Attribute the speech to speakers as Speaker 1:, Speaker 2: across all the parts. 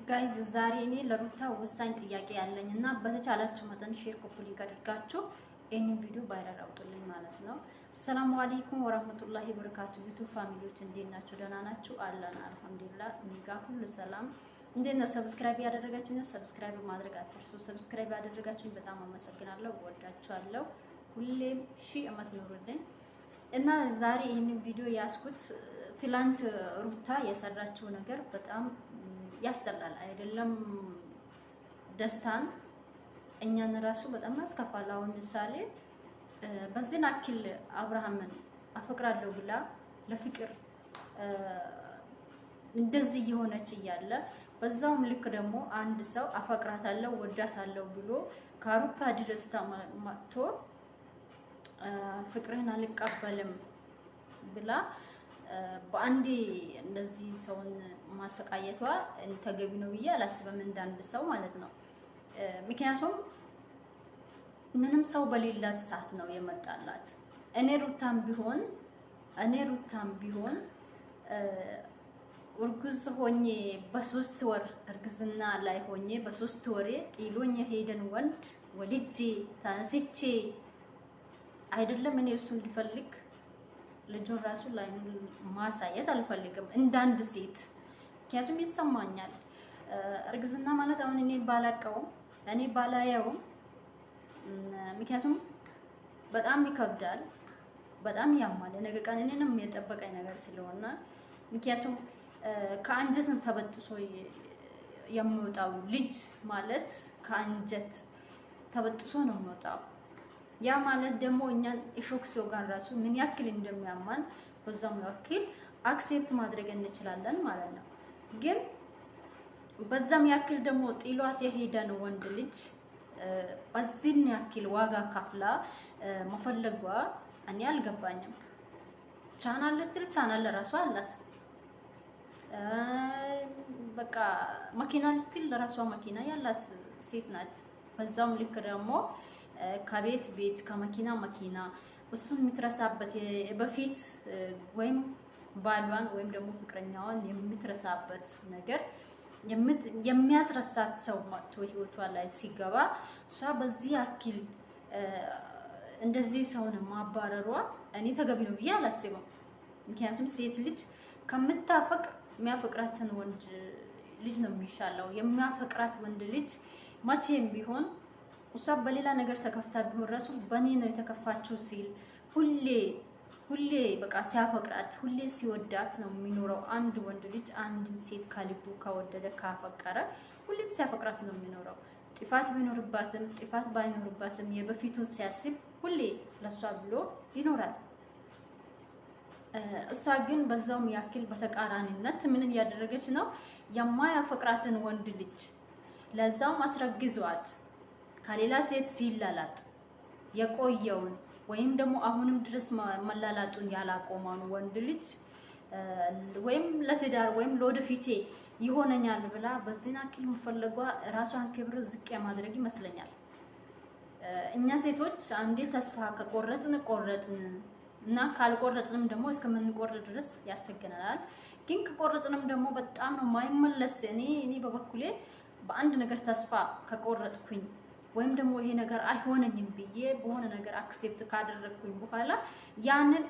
Speaker 1: Guys፣ ዛሬ እኔ ለሩታ ወሳኝ ጥያቄ ያለኝ እና በተቻላችሁ መጠን share፣ copy link አድርጋችሁ ይህንን ቪዲዮ viral አውጡልኝ ማለት ነው። አሰላሙ አለይኩም ወራህመቱላሂ ወበረካቱ። YouTube family ዎች እንዴት ናችሁ? ደህና ናችሁ? አለን አልሐምዱሊላህ፣ እኔ ጋር ሁሉ ሰላም። እንዴት ነው? Subscribe ያደረጋችሁ ነው? Subscribe ማድረግ አትርሱ። Subscribe ያደረጋችሁኝ በጣም አመሰግናለሁ፣ ወዳችኋለሁ። ሁሌም ሺህ አመት ኑሩልኝ። እና ዛሬ ይህንን ቪዲዮ ያስኩት ትላንት ሩታ የሰራችው ነገር በጣም ያስጠላል። አይደለም ደስታን እኛን ራሱ በጣም ያስከፋል። አሁን ምሳሌ በዚህን አክል አብርሃምን አፈቅራለሁ ብላ ለፍቅር እንደዚህ እየሆነች እያለ በዛውም ልክ ደግሞ አንድ ሰው አፈቅራታለሁ ወዳታለሁ ብሎ ከአውሮፓ ድረስ መጥቶ ፍቅርህን አልቀበልም ብላ በአንዴ እንደዚህ ሰውን ማሰቃየቷ ተገቢ ነው ብዬ አላስብም፣ እንዳንድ ሰው ማለት ነው። ምክንያቱም ምንም ሰው በሌላት ሰዓት ነው የመጣላት። እኔ ሩታም ቢሆን እርጉዝ ሆኜ፣ በ3 ወር እርግዝና ላይ ሆኜ፣ በ3 ወሬ ጥሎኝ የሄደን ወንድ ወልጄ ተነስቼ አይደለም እኔ እሱን ሊፈልግ ልጁን ራሱ ላይ ማሳየት አልፈልግም እንዳንድ ሴት። ምክንያቱም ይሰማኛል። እርግዝና ማለት አሁን እኔ ባላቀውም፣ እኔ ባላየውም፣ ምክንያቱም በጣም ይከብዳል፣ በጣም ያማል። የነገ ቀን እኔንም የጠበቀኝ ነገር ስለሆነ፣ ምክንያቱም ከአንጀት ነው ተበጥሶ የሚወጣው። ልጅ ማለት ከአንጀት ተበጥሶ ነው የሚወጣው። ያ ማለት ደግሞ እኛን እሾክ ሲወጋን ራሱ ምን ያክል እንደሚያማን በዛም ያክል accept ማድረግ እንችላለን ማለት ነው። ግን በዛም ያክል ደግሞ ጥሏት የሄደን ወንድ ልጅ በዚህን ያክል ዋጋ ከፍላ መፈለጓ እኔ አልገባኝም። ቻናል ልትል ቻናል ለራሷ አላት። በቃ መኪና ልትል ለራሷ መኪና ያላት ሴት ናት። በዛውም ልክ ደግሞ ከቤት ቤት፣ ከመኪና መኪና፣ እሱን የምትረሳበት፣ በፊት ወይም ባሏን ወይም ደግሞ ፍቅረኛዋን የምትረሳበት ነገር የሚያስረሳት ሰው መጥቶ ህይወቷ ላይ ሲገባ እሷ በዚህ ያክል እንደዚህ ሰውን ማባረሯ እኔ ተገቢ ነው ብዬ አላስብም። ምክንያቱም ሴት ልጅ ከምታፈቅር የሚያፈቅራትን ወንድ ልጅ ነው የሚሻለው። የሚያፈቅራት ወንድ ልጅ መቼም ቢሆን እሷ በሌላ ነገር ተከፍታ ቢሆን ራሱ በእኔ ነው የተከፋችው ሲል ሁሌ ሁሌ በቃ ሲያፈቅራት፣ ሁሌ ሲወዳት ነው የሚኖረው። አንድ ወንድ ልጅ አንድን ሴት ከልቡ ከወደደ፣ ካፈቀረ ሁሌም ሲያፈቅራት ነው የሚኖረው። ጥፋት ቢኖርባትም ጥፋት ባይኖርባትም የበፊቱን ሲያስብ ሁሌ ለሷ ብሎ ይኖራል። እሷ ግን በዛውም ያክል በተቃራኒነት ምን እያደረገች ነው? የማያፈቅራትን ወንድ ልጅ ለዛውም አስረግዟት ከሌላ ሴት ሲላላጥ የቆየውን ወይም ደግሞ አሁንም ድረስ መላላጡን ያላቆመውን ወንድ ልጅ ወይም ለትዳር ወይም ለወደፊቴ ይሆነኛል ብላ በዚህን ያክል መፈለጓ ራሷን ክብር ዝቅ የማድረግ ይመስለኛል። እኛ ሴቶች አንዴ ተስፋ ከቆረጥን ቆረጥን እና ካልቆረጥንም ደግሞ እስከምንቆርጥ ድረስ ያስቸግረናል። ግን ከቆረጥንም ደግሞ በጣም ነው ማይመለስ። እኔ በበኩሌ በአንድ ነገር ተስፋ ከቆረጥኩኝ ወይም ደግሞ ይሄ ነገር አይሆነኝም ብዬ በሆነ ነገር accept ካደረግኩኝ በኋላ ያንን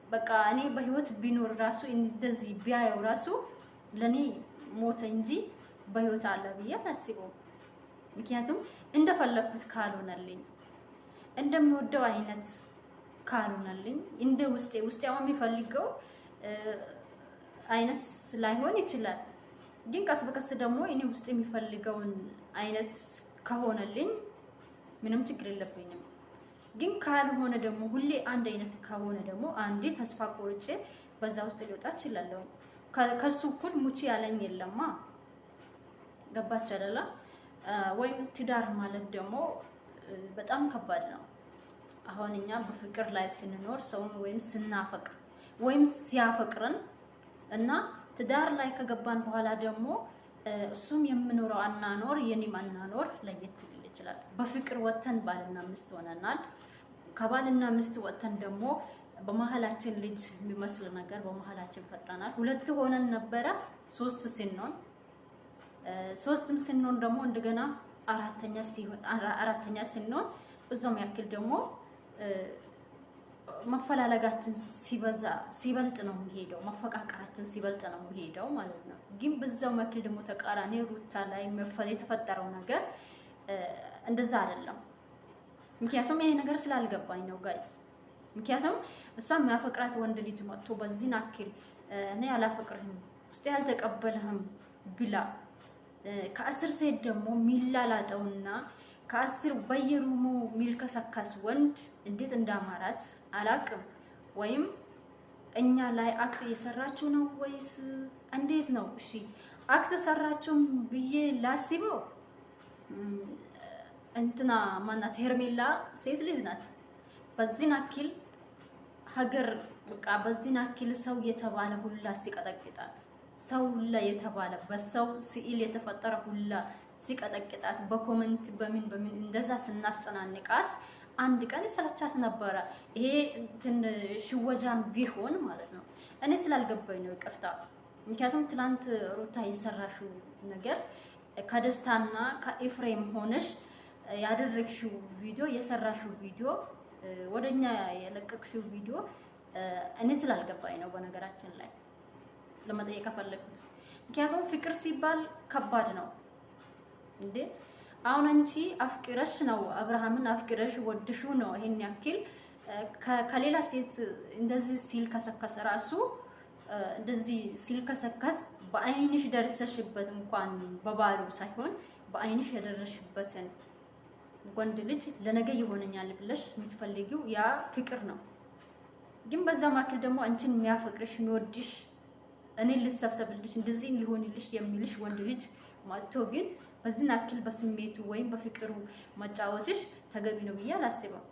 Speaker 1: በቃ እኔ በህይወት ቢኖር ራሱ፣ እንደዚህ ቢያየው ራሱ ለኔ ሞተ እንጂ በህይወት አለ ብዬ አላስበውም። ምክንያቱም እንደፈለግኩት ካልሆነልኝ፣ እንደምወደው አይነት ካልሆነልኝ፣ እንደ ውስጤ ውስጤ አሁን የሚፈልገው አይነት ላይሆን ይችላል። ግን ቀስ በቀስ ደግሞ እኔ ውስጥ የሚፈልገውን አይነት ከሆነልኝ ምንም ችግር የለብኝም። ግን ካልሆነ ደግሞ፣ ሁሌ አንድ አይነት ከሆነ ደግሞ አንዴ ተስፋ ቆርጬ በዛ ውስጥ ሊወጣ እችላለሁ። ከሱ እኩል ሙቺ ያለኝ የለማ። ገባች አይደለ? ወይም ትዳር ማለት ደግሞ በጣም ከባድ ነው። አሁን እኛ በፍቅር ላይ ስንኖር ሰውን ወይም ስናፈቅር ወይም ሲያፈቅርን እና ትዳር ላይ ከገባን በኋላ ደግሞ እሱም የምኖረው አናኖር የኔም አናኖር ለየት ሊል ይችላል። በፍቅር ወጥተን ባልና ሚስት ሆነናል። ከባልና ሚስት ወጥተን ደግሞ በመሀላችን ልጅ የሚመስል ነገር በመሀላችን ፈጥረናል። ሁለት ሆነን ነበረ፣ ሶስት ስንሆን ሶስትም ስንሆን ደግሞ እንደገና አራተኛ ስንሆን በዛውም ያክል ደግሞ መፈላለጋችን ሲበዛ ሲበልጥ ነው የሚሄደው፣ መፈቃቀራችን ሲበልጥ ነው የሚሄደው ማለት ነው። ግን በዛው ያክል ደግሞ ተቃራኒ ሩታ ላይ የተፈጠረው ነገር እንደዛ አይደለም። ምክንያቱም ይሄ ነገር ስላልገባኝ ነው guys። ምክንያቱም እሷ የሚያፈቅራት ወንድ ልጅ መጥቶ በዚህን አክል እኔ አላፈቅርህም፣ ውስጤ አልተቀበልህም ብላ፣ ከ10 ሴት ደግሞ ሚላላጠውና ከ10 በየ room ኡ ሚልከሰከስ ወንድ እንዴት እንዳማራት አላቅም። ወይም እኛ ላይ act እየሰራችው ነው ወይስ እንዴት ነው? እሺ act ሰራችው ብዬ ላስበው፣ እንትና ማናት ሄርሜላ ሴት ልጅ ናት። በዚህን አክል ሀገር በቃ በዚህን አክል ሰው የተባለ ሁላ ሲቀጠቅጣት፣ ሰው ሁላ የተባለ በሰው ስዕል የተፈጠረ ሁላ ሲቀጠቅጣት፣ በ comment በምን በምን እንደዛ ስናስጨናንቃት አንድ ቀን ሰለቻት ነበረ። ይሄ እንትን ሽወጃም ቢሆን ማለት ነው። እኔ ስላልገባኝ ነው፣ ይቅርታ። ምክንያቱም ትናንት ሩታ የሰራሽው ነገር፣ ከደስታና ከኤፍሬም ሆነሽ ያደረግሽው ቪዲዮ፣ የሰራሽው ቪዲዮ፣ ወደኛ የለቀቅሽው ቪዲዮ እኔ ስላልገባኝ ነው በነገራችን ላይ ለመጠየቅ ፈለግኩት። ምክንያቱም ፍቅር ሲባል ከባድ ነው እንዴ። አሁን አንቺ አፍቅረሽ ነው፣ አብርሃምን አፍቅረሽ ወድሹ ነው ይሄን ያክል ከሌላ ሴት እንደዚህ ሲል ከሰከስ፣ ራሱ እንደዚህ ሲል ከሰከስ፣ በአይንሽ ደርሰሽበት እንኳን በባሉ ሳይሆን በአይንሽ የደረስሽበትን ወንድ ልጅ ለነገ ይሆነኛል ብለሽ የምትፈልጊው ያ ፍቅር ነው። ግን በዛ መካከል ደግሞ አንቺን የሚያፈቅርሽ፣ የሚወድሽ፣ እኔ ልሰብሰብልሽ፣ እንደዚህ ሊሆንልሽ የሚልሽ ወንድ ልጅ መጥቶ ግን በዚህን አክል በስሜቱ ወይም በፍቅሩ መጫወትሽ ተገቢ ነው ብዬ አላስብም።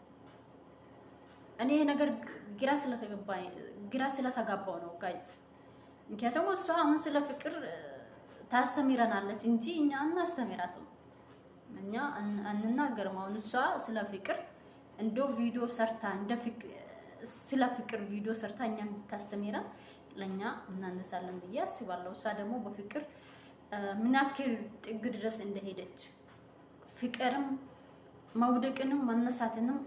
Speaker 1: እኔ ይሄ ነገር ግራ ስለተጋባው ነው guys። ምክንያቱም እሷ አሁን ስለ ፍቅር ታስተምረናለች እንጂ እኛ አናስተምራትም። እኛ አንናገርም። አሁን እሷ ስለ ፍቅር እንደ ቪዲዮ ሰርታ፣ እንደ ስለ ፍቅር ቪዲዮ ሰርታ እኛን ብታስተምረን ለኛ እናነሳለን ብዬ አስባለሁ። እሷ ደግሞ በፍቅር ምን ያክል ጥግ ድረስ እንደሄደች፣ ፍቅርም መውደቅንም መነሳትንም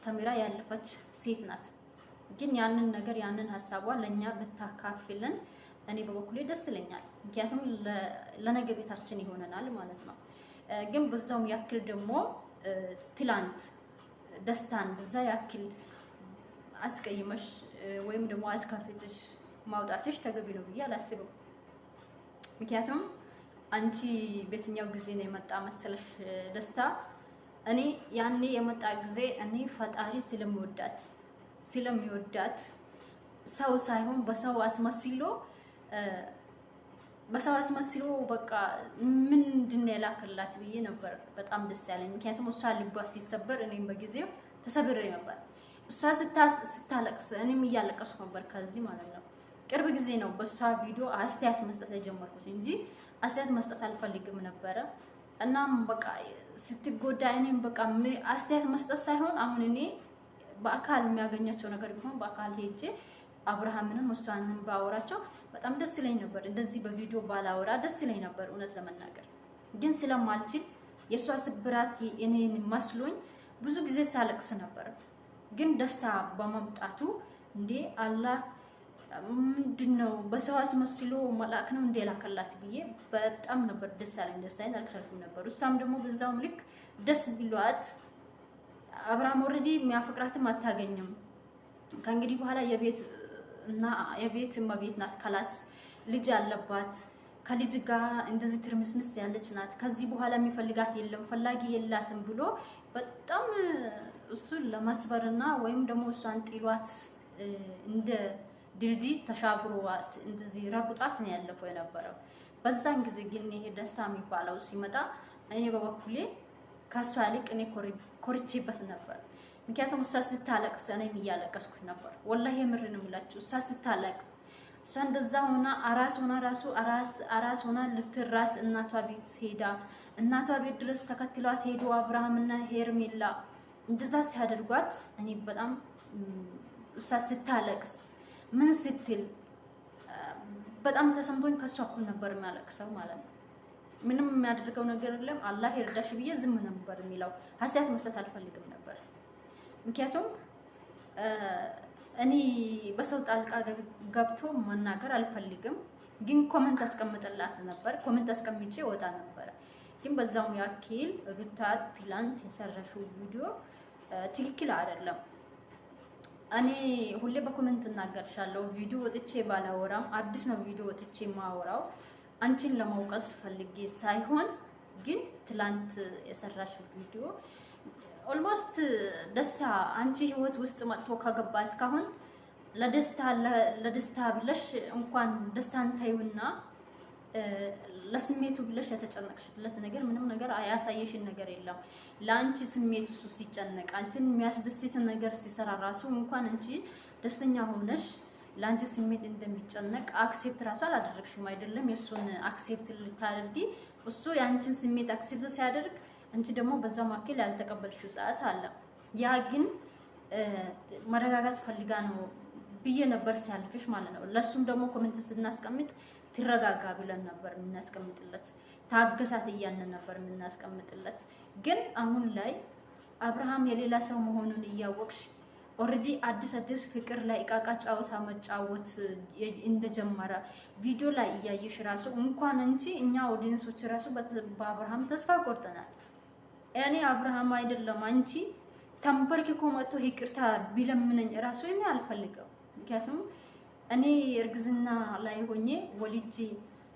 Speaker 1: ተምራ ያለፈች ሴት ናት። ግን ያንን ነገር፣ ያንን ሀሳቧ ለእኛ ብታካፍልን እኔ በበኩሌ ደስ ይለኛል። ምክንያቱም ለነገ ቤታችን ይሆነናል ማለት ነው። ግን በዛውም ያክል ደግሞ ትላንት ደስታን በዛ ያክል አስቀይመሽ ወይም ደግሞ አስከፍተሽ ማውጣትሽ ተገቢ ነው ብዬ አላስብም። ምክንያቱም አንቺ በየትኛው ጊዜ ነው የመጣ መሰለሽ ደስታ? እኔ ያኔ የመጣ ጊዜ እኔ ፈጣሪ ስለሚወዳት ሰው ሳይሆን በሰው አስመስሎ በቃ ምንድን ነው የላከላት ብዬ ነበር በጣም ደስ ያለኝ። ምክንያቱም እሷ ልቧ ሲሰበር እኔም በጊዜው ተሰብሬ ነበር። እሷ ስታለቅስ እኔም እያለቀስኩ ነበር ከዚህ ማለት ነው። ቅርብ ጊዜ ነው በእሷ ቪዲዮ አስተያየት መስጠት የጀመርኩት እንጂ አስተያየት መስጠት አልፈልግም ነበረ። እናም በቃ ስትጎዳ እኔም በቃ አስተያየት መስጠት ሳይሆን አሁን እኔ በአካል የሚያገኛቸው ነገር ቢሆን በአካል ሄጄ አብርሃምንም እሷንም ባወራቸው በጣም ደስ ይለኝ ነበር። እንደዚህ በቪዲዮ ባላወራ ደስ ይለኝ ነበር እውነት ለመናገር፣ ግን ስለማልችል የእሷ ስብራት እኔን መስሎኝ ብዙ ጊዜ ሳለቅስ ነበር። ግን ደስታ በመምጣቱ እንዴ አላህ ምንድን ነው በሰው አስመስሎ መልአክ ነው እንዴ ላከላት ብዬ በጣም ነበር ደስ አለኝ። ደስታዬን አልቻልኩም ነበር። እሷም ደግሞ በዛውም ልክ ደስ ብሏት አብርሃም already የሚያፈቅራትም አታገኝም፣ ከእንግዲህ በኋላ የቤት እና የቤት እመቤት ናት። خلاص ልጅ አለባት። ከልጅ ጋር እንደዚህ ትርምስምስ ያለች ናት። ከዚህ በኋላ የሚፈልጋት የለም፣ ፈላጊ የላትም ብሎ በጣም እሱን ለመስበርና ወይም ደግሞ እሷን ጥሏት እንደ ድልድይ ተሻግሯት እንደዚህ ረግጧት ነው ያለፈው የነበረው። በዛን ጊዜ ግን ይሄ ደስታ የሚባለው ሲመጣ እኔ በበኩሌ ከእሷ ይልቅ እኔ ኮርቼበት ነበር። ምክንያቱም እሷ ስታለቅስ እኔም እያለቀስኩኝ ነበር። ወላሂ የምር ነው የምላችሁ። እሷ ስታለቅስ፣ እሷ እንደዛ ሆና፣ አራስ ሆና፣ ራሱ አራስ ሆና ልትራስ እናቷ ቤት ሄዳ፣ እናቷ ቤት ድረስ ተከትሏት ሄዶ አብርሃምና ሄርሜላ እንደዛ ሲያደርጓት እኔ በጣም እሷ ስታለቅስ ምን ስትል በጣም ተሰምቶኝ ከእሷ እኩል ነበር የሚያለቅሰው ማለት ነው። ምንም የሚያደርገው ነገር የለም። አላህ ይርዳሽ ብዬ ዝም ነበር የሚለው። አስተያየት መስጠት አልፈልግም ነበር። ምክንያቱም እኔ በሰው ጣልቃ ገብቶ መናገር አልፈልግም። ግን comment አስቀምጥላት ነበር። Comment አስቀምጬ ወጣ ነበር። ግን በዛውም ያክል ሩታ ትላንት የሰራሽው ቪዲዮ ትክክል አይደለም። እኔ ሁሌ በ comment እናገርሻለሁ። ቪዲዮ ወጥቼ ባላወራም አዲስ ነው ቪዲዮ ወጥቼ ማወራው አንቺን ለመውቀስ ፈልጌ ሳይሆን፣ ግን ትላንት የሰራሽው ቪዲዮ almost ደስታ አንቺ ህይወት ውስጥ መጥቶ ከገባ እስካሁን ለደስታ ብለሽ እንኳን ደስታን ታዩና ለስሜቱ ብለሽ የተጨነቅሽለት ነገር ምንም ነገር ያሳየሽን ነገር የለም። ለአንቺ ስሜት እሱ ሲጨነቅ አንቺን የሚያስደስት ነገር ሲሰራ ራሱ እንኳን አንቺ ደስተኛ ሆነሽ ለአንቺ ስሜት እንደሚጨነቅ accept ራሱ አላደረግሽም። አይደለም የእሱን accept ልታደርጊ፣ እሱ የአንቺን ስሜት accept ሲያደርግ አንቺ ደግሞ በዛ መካከል ያልተቀበልሽው ሰዓት አለ። ያ ግን መረጋጋት ፈልጋ ነው ብዬ ነበር ሲያልፍሽ ማለት ነው። ለእሱም ደግሞ comment ስናስቀምጥ ትረጋጋ ብለን ነበር የምናስቀምጥለት፣ ታገሳት እያልን ነበር የምናስቀምጥለት። ግን አሁን ላይ አብርሃም የሌላ ሰው መሆኑን እያወቅሽ already አዲስ አዲስ ፍቅር ላይ እቃቃ ጫወታ መጫወት እንደጀመረ ቪዲዮ ላይ እያየሽ ራሱ እንኳን እንጂ እኛ audience ኦች ራሱ በአብርሃም ተስፋ ቆርጠናል። እኔ አብርሃም አይደለም አንቺ ተንበርክኮ መጥቶ ይቅርታ ቢለምነኝ ራሱ እኔ አልፈልገው። ምክንያቱም እኔ እርግዝና ላይ ሆኜ ወልጄ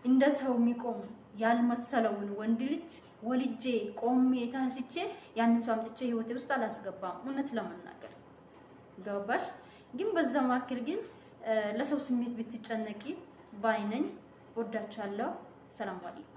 Speaker 1: እንደ ሰው የሚቆም ያልመሰለውን ወንድ ልጅ ወልጄ ቆሜ ተነስቼ ያንን ሰው አምጥቼ ህይወቴ ውስጥ አላስገባም። እውነት ለመናገር ገባሽ? ግን በዛ መካከል ግን ለሰው ስሜት ብትጨነቂ ባይ ነኝ። ወዳችኋለሁ። ሰላም አለይኩም።